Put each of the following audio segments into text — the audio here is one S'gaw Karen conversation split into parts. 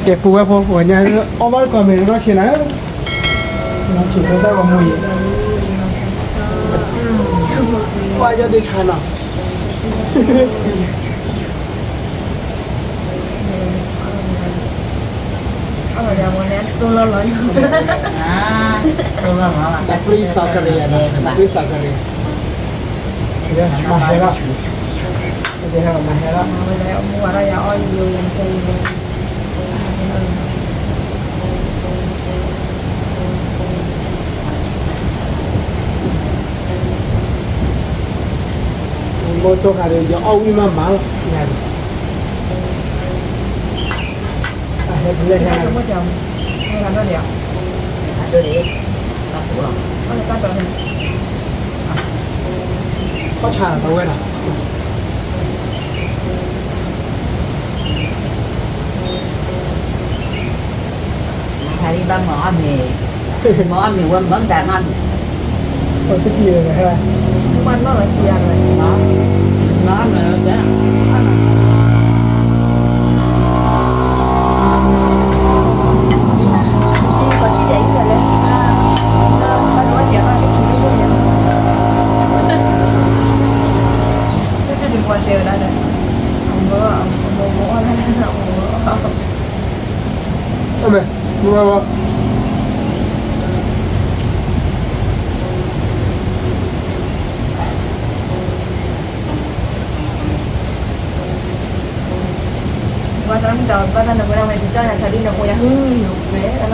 ကဲ ပူဝဲဖိ ပှၤညါ အီၣ်ဘၣ်တကိးမ့ၢ်နီၢ်ဆံးနၤ, နီၢ်ဆံးဖိတၢ်ဂီၤမူအံၤ, ပှၤယီၢ်ဒ့ဆါနီၤ, ပျံၤစးကရံၣ်, ပျံၤစးကရံၣ်, မၤဟဲလီၤ, မၤဟဲလီၤ, မၤဟဲလီၤ. မိၢ်တိၢ်ခါဒီး ယအီၣ်ဝံၣ်မးမးလီၤ, ညါန့ၣ်, အဟဲတလဲၣ်, ဟဲဂၤဒိၣ်ဒံးဧါ, ဂၤဒိၣ်ဒံး, ဘၣ်ပှၤ, ဘၣ်ပှၤ, ခီၣ်ဆါလီၤဝဲဒၣ်. မၤဟးလံဘၣ်မၤအီၣ်မ့ၤ, မၤအီၣ်မ့ၤဝဲမၤတၢ်နီၢ်မ့ၤ, ပတကံၢ်လၢဟဲ, မၤနီၢ်လီၤခံဂၤလၢ, မၤအီၣ်မ့ၤဝဲ, အမဲာ်, ပှၤသရၣ်မုၣ်တၢ်ဘၣ်တၢ်နၢ်ပၢၢ်ဒၣ်ဝဲ ကစၢ်ယွၤဆါဒ်နၢ်ပၢၢ်ယၤဟုၣ်ယိာ်ဝဲ, တၢ်, န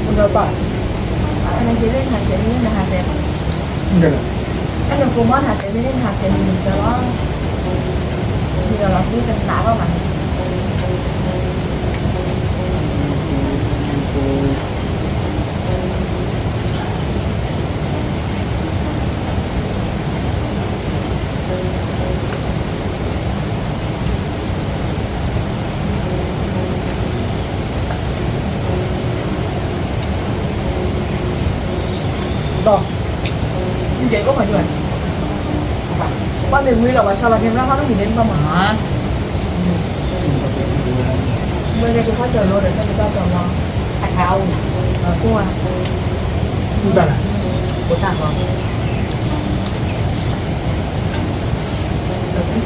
က့ၤလၢနဟးစဲးမ့ၢ်လၢနဟးစဲး, တၢ်နကိးမီၢ်နဟးစဲးမ့ၢ်လၢနဟးစဲးမ့ၢ်လီၤ, မ့ၢ်လီၤလီၤ မ့ၢ်ကနးထီၣ်မးန့ၣ် ဒီး, ပှၤမ့ၢ်ဝံၤလီၤ ပှၤဆီလီၤက့ၤဘျီ ဟီၣ်တမံၤဒ်န့ၣ်ဘၣ်မး, ဝဲက့ၤဟီၣ်ကၠီၤလိဒီး တၢ်ကဘၣ်ကၠီၤမး, အထါအိၣ်, အကိၢ်ဧါ, တၢ်လၢ, ဖိသၣ်ဃီ ပှၤဘျဲၣ်မ့ၢ်ဧါ, ယဖိသၣ်သီ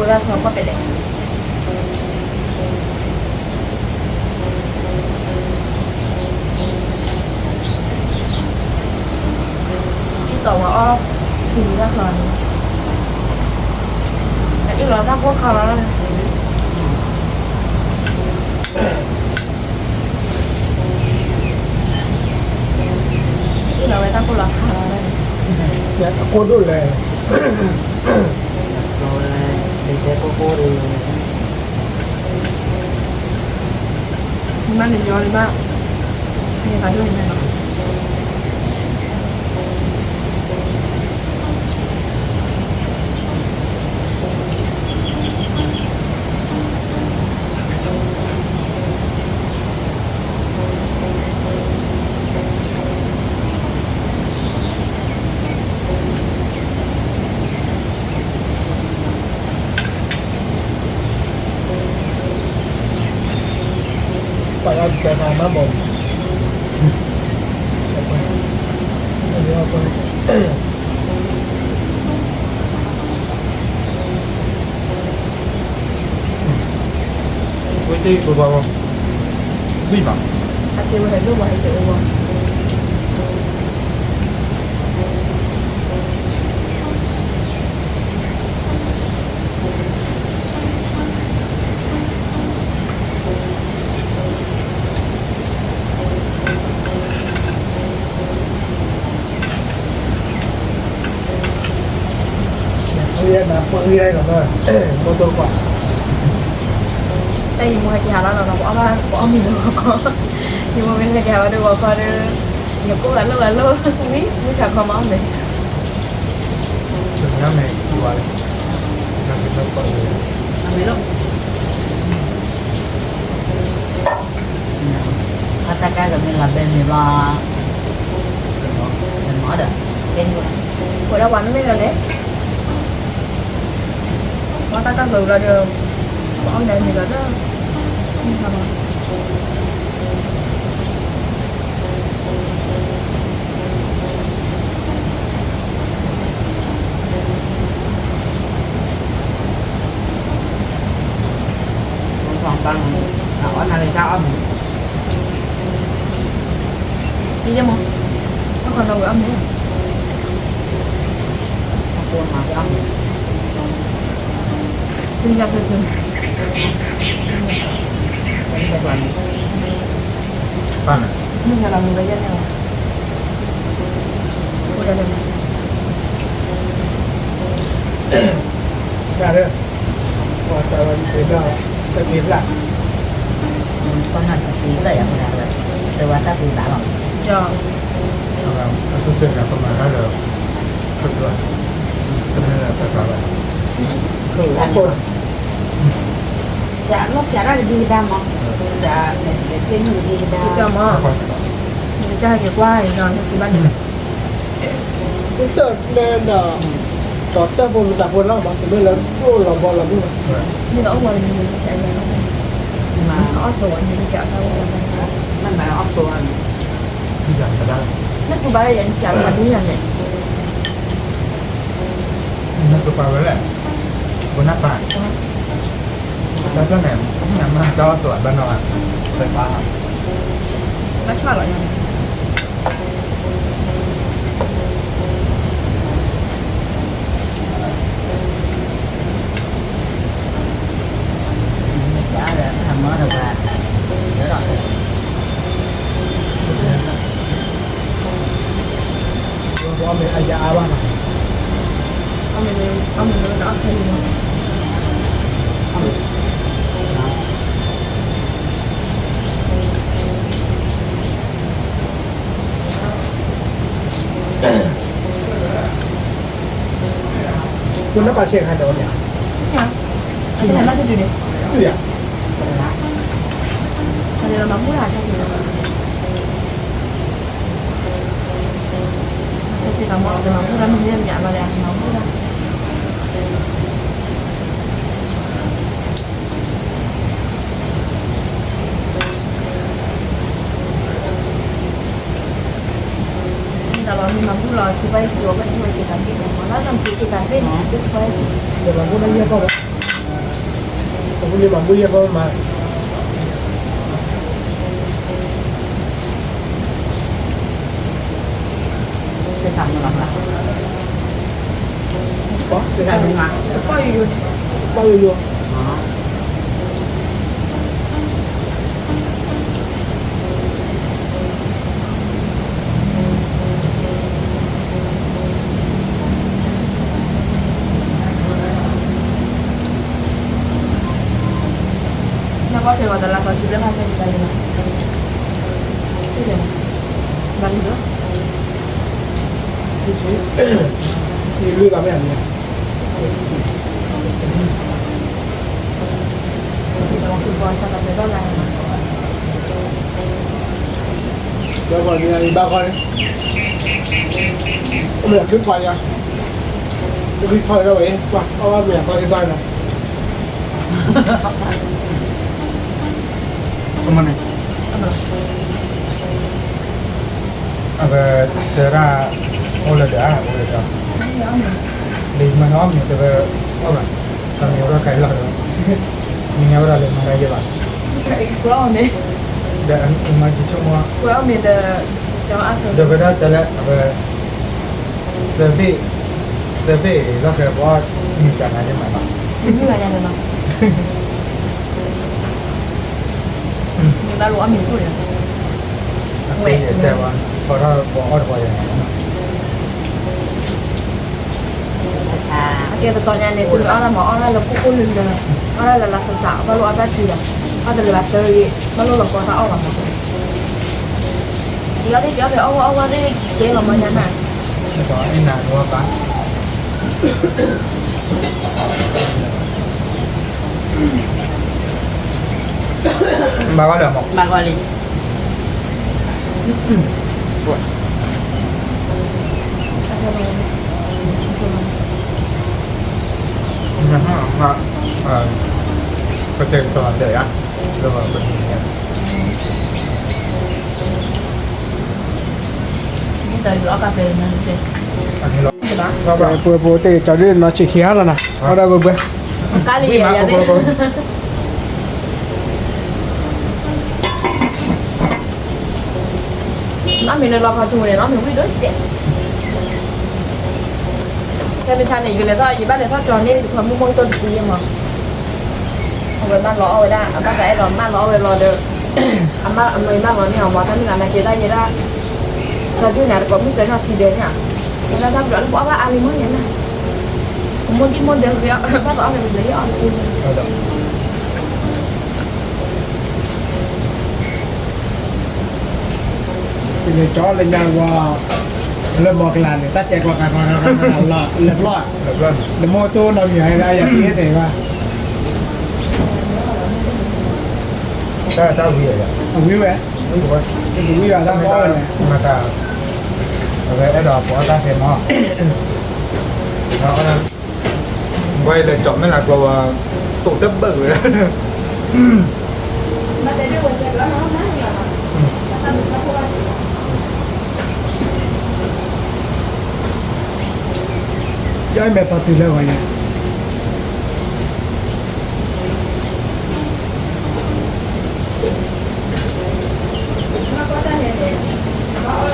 ပှၢ်ပဲလဲၣ်, အ့ၣ်တီဝဲအီၣ်, ထံၣ်ဝဲတၢ်ချီန့ၣ်, အ့ၣ်လီၤတၢ်ဖိၣ်ခါလီၤန့ၣ်, အ့ၣ်လီၤဝဲတၢ်ဖိၣ်လီၤခါလီၤန့ၣ်, အကိၢ်ဒိၣ်လဲၣ်, ဝဲ, တဲကိၢ်ကိၢ်ဒိၣ်လဲၣ်, မ့ၢ်မးန့ၣ်ယီၤန့ၣ်မး, မ့ၢ်ဖးဒိၣ်န့ၣ်မးလီၤ. ပှၤလၢတဲဖးမၤဘီၣ်, ဝဲတ့ၢ်ဆိပှၤဘီၣ်, ဝံၣ်ဘၣ်, အတဲဝဲဟဲဒိၣ်ပှၤဟဲက့ၤအိၣ်ဘၣ်, ဖိဂံၢ်ဒၣ်လီၤ, မိၢ်တိၢ်ကွၢ်, တၢ်ယမိၢ်ဟဲက့ၤဟးလီၤလီၤ, ပအီၣ်မ့ၤလၢဂီၤခီ, ယမိၢ်မ့ၢ်ဟဲက့ၤဟးလီၤဒီးဂီၤခီဒီး, ယကိၢ်ဂၤလိၣ်ဂၤလိၣ်, ဝံၤမုၢ်ဆါခီမၤအီၣ်မ့ၤ, မ့ၢ်လီၤ, တၢ်ကါကမ့ၢ်လီၤဘဲမ့ၤဘျီ, မၤဒီး, ဝဲဒၣ်ပှၤမ့ၢ်လီၤလဲၣ်, ပှၤတၢ်ကါကလီၤဒီး, ပအီၣ်လဲၣ်မ့ၤလီၤဒီး, မုၢ်ဆါခီ အီၣ်နၤလၢတၢ်အီၣ်မူ, ဒ်ယမိၢ်, အီၣ်ခီနီၣ်ဝဲအီၣ်မူ, အီၣ်မူ, မုၢ်ဆါခီ တၢ်လၢ, ပှၤတၢ်ဝဲတသ့ဘၣ်, တသ့ဘၣ်, ပှၤနၢ်တသ့ဘၣ်ယၤ, တဝဲတၢ်ပူၤသးလီၤ, အသူစၢၢ်ကပမၤတၢ်လၢ, တမ့ၢ်လၢတသ့ဘၣ်, အလီၢ်ဖျါတၢ်ကဒံကဒါမး, တမ့ၢ်ကဒံကဒါမး, တၢ်ဟဲက့ၤကွၢ်အံၤဒီး သုတၢ်နဲဒီး, ဒီးတၢ်ဖိမတၤဖိလီၤမး, တမ့ၢ်လၢအိၣ်လီၤဘီလီၤမုၢ်ဘၣ်, မ့ၢ်လီၤအိၣ်ဝဲ, မ့ၢ်အီၣ်သိဝဲန့ၣ်, မ့ၢ်အီၣ်သိဝဲန့ၣ်, နကူဘၣ်လၢယၤန့ၣ်, နကူဘၣ်လၢယၤန့ၣ်, နကူပာ်ဝဲလဲၣ်, ဘိးနၢ်ပၢ်, တၢ်ဖျၢၣ်န့ၣ်, နမ့ၢ်တၢ်အီၣ်သိဘၣ်နီၤ, ပပာ်, ဘၣ်ဆၣ်လီၤယၤန့ၣ် ပနၢ်ပၢ်ဆဲးခါဒီးန့ၣ်, ဆဲးခါလၢတဒုန့ၣ်, တဒုလီၤမၤဘူၣ်တၢ်, ဆဲးခါမ့ၢ်တမၤဘူၣ်တၢ်, မ့ၢ်မ့ၢ်မ့ၢ်လီၤဒီးမၤဘူၣ်တၢ် မ့ၢ်တၢ်လီၤမ့ၢ်မၤဘူၣ်လီၤ ထူဘၣ်ယစံးဝဲ ဘၣ်ထူဝဲစ့ၢ်ကီးဘ့ၣ်န့ၣ် မ့ၢ်လၢတၢ်မ့ၢ်စ့ၢ်ကီးဘ့ၣ်န့ၣ် ဘ့ၣ်ထူဘၣ်ယစံး, မ့ၢ်မၤဘူၣ်လၢယဲၢ်ပီၢ်ဘၣ်, မ့ၢ်မၤဘူၣ်ယဲၢ်ပီၢ်မး, စပီၢ်ယိယိ, စပီၢ်ယိယိ. နဘၣ်ကဲဝဲတလါကီး ထံဘျဲၣ်ဖးဆဲးတၢ်န့ၣ်လီၤ, ဘၣ်လံဒီး, ယလွံၢ်ဂၤမ့ၢ်ဧါန့ၣ်, ဘၣ်ဃီန့ၣ် ယဘၣ်ဃီန့ၣ်, အိၣ်မ့ၢ်ဒၣ်ခံခွါညါ, တဂံၢ်ထီၣ်ဝဲဒၣ်ဝဲ, ပှၤအီၣ်ဘၣ်မ့ၤအသီသီန့ၣ်လီၤ. ဆိကမိၣ်န့ၣ်, အဝဲတဲဒၣ်, အိၣ်လၢဒၢး အိၣ်လၢဒၢး, လၢမၤနီၣ်မ့ၤတဲဝဲ, အီၣ်ဘၣ်, တၢ်မ့ၢ်ဝဲဒၣ်ကဲလီၤဒီး, မ့ၢ်ညါဝဲဒၣ်လၢမၤတၢ်ယဲၢ်ဘၣ်, ဒီးမၤကဆိကမိၣ်, ဒီးဝဲဒၣ်တဲလၢအဝဲ, သၢဘ့ၣ်, သၢဘ့ၣ်လီၢ်ခဲပအီၣ်မ့ၤကနၤယဲၢ်မးလီၤ, မ့ၢ်ဘၣ်လၢအီၣ်မ့ၤခိၣ်န့ၣ်, အတဲဝဲ, ဖီထီၣ်ပအီၣ်တပီၤယဲၢ်န့ၣ်, အ ကဲတတီၤညါန့ၣ် သုမ့ၢ်အီၣ်တၢ်မၤအီၣ်တၢ်လၢကိၢ်ကိၢ်လၢလၢ, အီၣ်တၢ်လၢလၢစးစး, ဘၣ်လိၣ်အီၣ်တၢ်ထံဒီး, အီၣ်တလၢဘၣ်တၢ်ဂ့ၤ, ဘၣ်လိၣ်လီၤကီတၢ်အီၣ်ဘၣ်မး, ယအီၣ်သ့ၣ်ယအီၣ်သ့ၣ်အီၣ်ဝဲသ့ၣ်ကဲလီၤမးညါနၤ, အံၤနၤတဝီပၢ် ဘၣ်ဂီၢ်လၢမး, ဘၣ်ဂီၢ်လံ, ပတဲကတီၤဒဲးယါ, လၢပန့ၣ် ပှဲၤပှဲၤတ့ၢ်ကၠီဒ်နီၢ်ဆံးခံဟါလီၤနၤ, အီၣ်ဒၣ်ဘှဲဘှဲ, နီၢ်မ့ၢ်လၢလီၤခီထူန့ၣ် နီၢ်မ့ၢ်ဝံၣ်ဒိၣ်စဲး, ဖဲမ့ၢ်ဆါန့ၣ် ယကလဲၤထီၣ် ယဘၣ်လဲၤထီၣ်ကၠီန့ၢ် ယခွဲမုၣ်မိၢ်ကတိၢ်တပူၤယဲမး, အဝဲမၢလီၤအီၣ်ဝဲဒၣ် အဘၣ်သးအဲၣ်ဒိးမၢလီၤအီၣ်ဝဲလီၤဒီး, အမၢအမၢအမၢလီၤန့ၢ်အီၤမး တၢ်မ့ၢ်သးမၤကဲဒၣ်ယဲဒၣ်, ကၠီဒုၣ်န့ၣ် တကိးမုၢ်စၢၤထီၣ်ခံဒဲးန့ၣ်, ကဲဒၣ်တၢ်ဘျုးလၢပအီၣ်ဘၣ်အါလံမ့ၢ်န့ၣ်, မိၢ်ဒံၣ်မိၢ်ဒဲး ဘၣ်သးအီၣ်ကဲလၢယအီၣ်တပူၤ ယလဲၤကၠီလၢညါဝဲ, လၢမီၢ်ကလးန့ၣ် တၢ်ကဲကျီကျါကျါကျါကျါ လဲၤဘျီ, နမိၢ်တိၢ်နီတမံၤ ယၤတ့ၢ်န့ၣ်ဘၣ်, တၢ်တၢ်ဝံၤ, အဝံၤဝဲ, ဝံၤဘၣ်တၢ်ဘီဝဲန့ၣ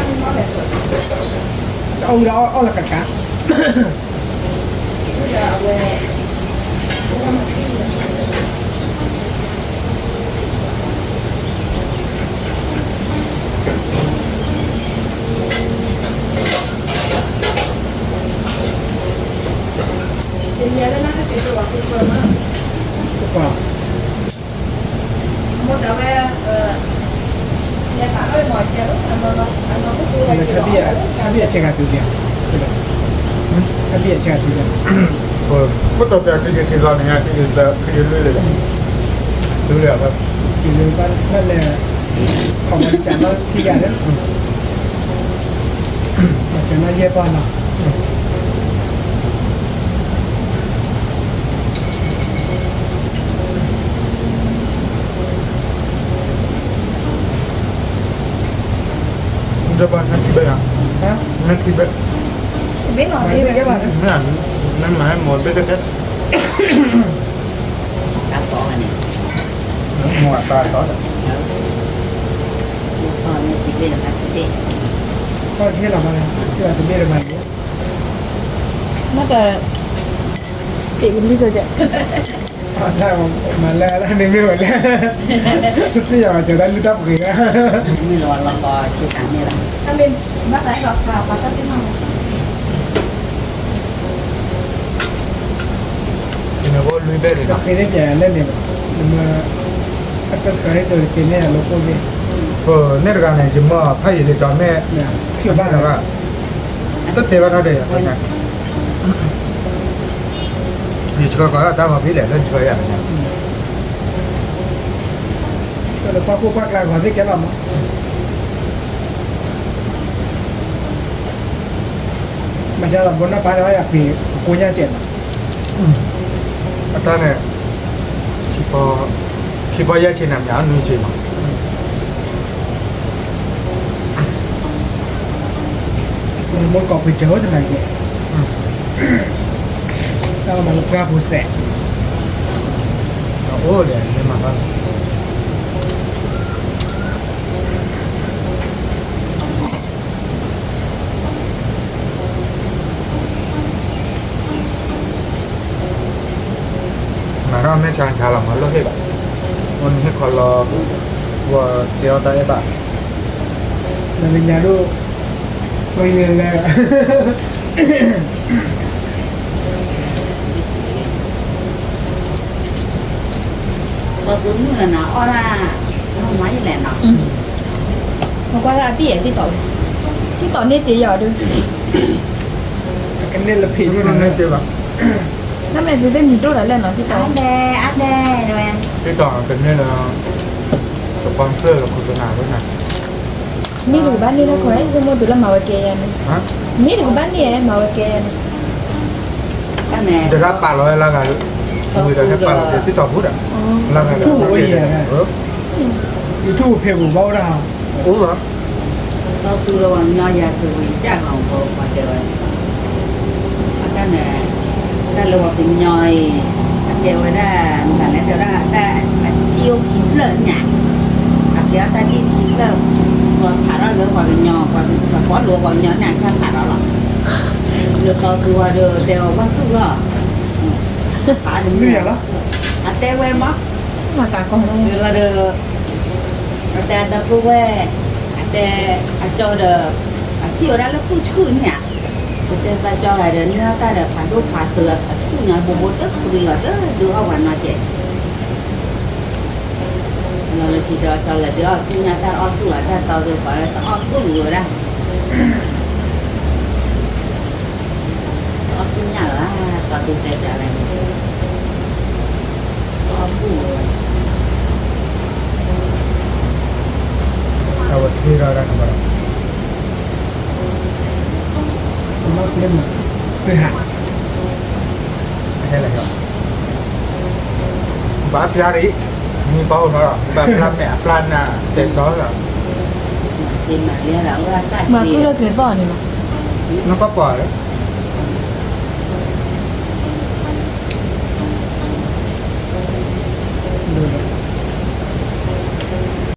်, မၤတၢ်, အဝဲအဲၣ်ဒိးပှၤအီၣ်တၢ်ဖဲမီၢ် ဝဲလဲၤကၠီမဲၢ်လးကျီဝဲ, တိာ်တဘၢၣ်ဝဲ, ယအမဲာ်တီတုၤလၢဂီၤညါ, အီၣ်ဝံၤဒီးအီၣ်လၢကကါ ဆါဘံၣ်ဆ့ကၤတုၤလံ, ဆါဘံၣ်ဆ့ကၤတုၤလံ, မ့ၢ်တီၤပၠးက့ၤက့ၤလီၤန့ၣ် က့ၤက့ၤလၢ, က့ၤက့ၤလၢလၢ, တုၤလၢ, ဘၣ်လဲၤ, ခီၣ်မၤကၠးနီၣ်ထံယၤလၢ, မၤကၠးနီၣ်ယဲၢ်ပီၢ်နီၤ နထံၣ်ဘၣ်, နထံၣ်ဘၣ်, မ့ၢ်မၤမ့ၢ်ဘၣ်တကဲ, တၢ်တီန့ၣ်, မ့ၢ်အတၢ်တီဒီး, တၢ်ဟ့ၣ်လီၤမး, တဘ့ၣ်တမၤန့ၣ်, မ့ၢ်တ, က့ၤကလံၤစိကဲး မၤလၢလၢန့ၣ်မ့ၢ်ဝဲလဲၣ်, သ့ၣ်ညါဘၣ်ကၠီတၢ်လုၢ်တၢ်ပှ့ၤလၢ, မ့ၢ်လီၤလီၤကီဆ့ကၤန့ၣ်လီၤ, ဘၣ်သးအဲၣ်ဒိးပာ်ပာ်တၢ်သ့ၣ်မး, နဘီလွံၢ်ဘဲၣ်န့ၣ်ဒီး, ဃ့န့ၣ်ပျဲလၢန့ၣ်ဘၣ်, နမ့ၢ်, အကစၢ်ဟ့ၣ်က့ၤန့ၢ်အလိၤကိၣ်သ့ၣ်, န့ၣ်တဂၤန့ၣ် ယမၢဖးယံာ်လံဒီးမ့ၢ်, ထံၣ်ဘၣ်န့ၣ်ဘၣ်, တတဲဘၣ်တၢ်ဒီးယၤ ယဆှၢကီးတၢ်ဂီၤဖံးလဲၣ် လၢယဆှၢယၤန့ၣ်, ပှၤဖိပှၤကျါဂီၤသ့ၣ်ကဲလီၤမး, မၤဒ်သိးဘိးနီၢ်ပၢ်န့ၣ် ယၤပှ့ၤကိညၢ်စဲးမး, အတၢ်န့ၣ်, ခံပီယဲၢ်ဆံနၤမး နွံဆံမး မ့ၢ်ကိးပှ့ၤစၢၤအိၣ်တနၤက့ၤ, တၢ်လီၤမးလၢပှၢ်ပူၤစဲး, အိၣ်ဒီးမ့ၢ်မၤဘၣ်လီၤ, မၤထီၣ်မဲာ်ဆါဆါလီၤမး လိၣ်ဟ့ၣ်ဘၣ်, အိၣ်နဟ့ၣ်ခီလီၤ, ဝဲတဲအီၣ်တၢ်အဲၣ်ဘၣ်, နမ့ၢ်ညါဒိၣ်, ဖဲလဲၣ်လဲၣ် ဒီးကမုၣ်နၤအီၣ်ဒၣ်, မၤယလဲၣ်နီၤ, မကွၢ်လၢအဘံၣ်အဲၣ် တံၢ်တီၢ်, တံၢ်တီၢ်န့ၢ်စ့ယီၤဒုး, ကန့ၢ်လၢဖံးန့ၢ်ဘၣ်, နမ့ၢ်သုသ့ၣ်မံၤဒိၣ်ဒီးလဲၣ်နီၤ တံၢ်တီၢ်, အါဒဲ, အါဒဲ, တံၢ်တီၢ်ကန့ၢ်လၢ sponsor လၢ โฆษณา ဝဲနၤ မ့ၢ်တကဘၣ်န့ၢ်လၢခွဲး ယမိၢ်တုၤလၢမၤဝဲကဲယၤန့ၣ်, မ့ၢ်တကဘၣ်န့ၢ်မၤဝဲကဲယၤန့ၣ်, တဂၤပာ်လီၤဝဲလၢဂၤ, ဝံၤဒီးဟဲပာ်လီၤက့ၤတံၢ်တီၢ်ဖိဒီး, လၢဂၤဒီး, YouTube ဖဲပူၤဘၣ်ဝဲဒၣ်, အိၣ်လီၤ, ဒီးသူလၢပှၤကညီယၤတဝံၤတၢ်ဂီၤဖိပှၤတဲဝဲ အတၢ်န့ၣ်, တၢ်လၢပှၤကညီအံၤ, အကဲဝဲဒၣ်, မတၤလဲၣ်တဲဝဲဒၣ်တၢ်, အတံၢ်အိၣ်ခံဖျၢၣ်ညါ, အကဲအတၢ်တံၢ်ခံဖျၢၣ်, ပှၤဖးထီၣ်လၢပှၤကညီ, ပှၤကိးလိာ်ပှၤကညီန့ၣ် အတၢ်ဖးထီၣ်လီၤ, လၢတီသူဝဲဒီးတဲအီၤဘၣ်ကုၢ်လီၤ, ဖးတမုာ်လီၤ, အတဲဝဲမး, မၤကးကီၢ်လီၤ, ဒီး အတဲအဒီပုၢ်ဝဲၢ်, အတဲအကၠီဒီး, အထံၣ်ဝဲဒၣ်လၢဖုၣ်ဆူၣ်န့ၣ်ဧါ, ပတဲသးကၠီဂၤဒီးန့ၢ်အီၣ်တၢ်ဒီးဖးဒိၣ်ဖးထီအဆူၣ်န့ၣ် ဘိးဘိတပှံၤအီၤတဒုးအီၣ်ပှၤနီတစဲး, လီၤလၢခံဒီးကၠီလဲၤဒုးအီၣ်ဆူၣ်ညါတၢ်အီၣ်ဆူၣ်လီၤ တၢ်တီသူပှၤလၢတအီၣ်ဆူၣ်ဝဲဒၣ် တအီၣ်ဆူၣ်ညါလၢၤဘၣ်, တီသူတဲပၠးဝဲ, တအီၣ်ဆူၣ်ဝဲ, အဝဲထံၣ်ဒီးတၢ်ကဘၣ်, ဘၣ်ပျၢ်ရံၣ်, မ့ၢ်ပှၤဟိနီၤလီၤ ဘၣ်ပျၢ်မဲာ်အပျၢ်နၤတဲတီလီၤ, မၤကုၢ်လၢကျဲၤသီၣ်န့ၣ်လီၤ, နကပီၤလၢ